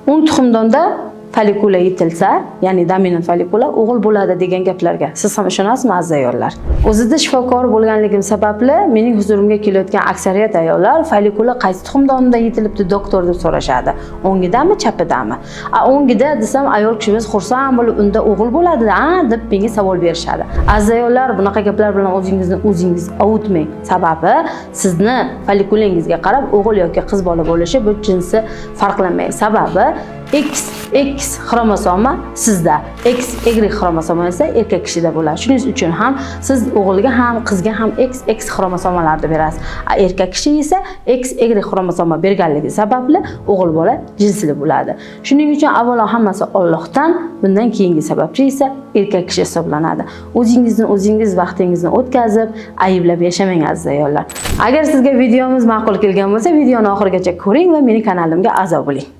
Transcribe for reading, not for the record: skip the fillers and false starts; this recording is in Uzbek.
O'ng tuxumdonda follikula yetilsa, ya'ni dominant follikula, o'g'il bo'ladi degan gaplarga siz ham ishonasizmi, aziz ayollar? O'zida shifokor bo'lganligim sababli mening huzurimga kelayotgan aksariyat ayollar follikula qaysi tuxumdonda yetilibdi, doktor, deb so'rashadi. O'ngidami, chapidami? A o'ngida desam, ayol kishimiz xursand bo'lib, unda o'g'il bo'ladi, a deb menga savol berishadi. Aziz ayollar, bunaqa gaplar bilan o'zingizni o'zingiz ovutmang. Sababi sizni follikulangizga qarab o'g'il yoki qiz bola bo'lishi, bu jinsi farqlanmaydi. Sababi X X xromosoma sizda, X Y xromosoma esa erkak kishida bo'ladi. Shuning uchun ham siz o'g'ilga ham, qizga ham X X xromosomalarni berasiz. A erkak kishi esa X Y xromosoma berganligi sababli o'g'il bola jinsli bo'ladi. Shuning uchun avvalo hammasi Allohdan, bundan keyingi sababchi esa erkak kishi hisoblanadi. O'zingizni o'zingiz vaqtingizni o'tkazib, ayblab yashamang, aziz ayollar. Agar sizga videomiz ma'qul kelgan bo'lsa, videoni oxirigacha ko'ring va meni kanalimga a'zo bo'ling.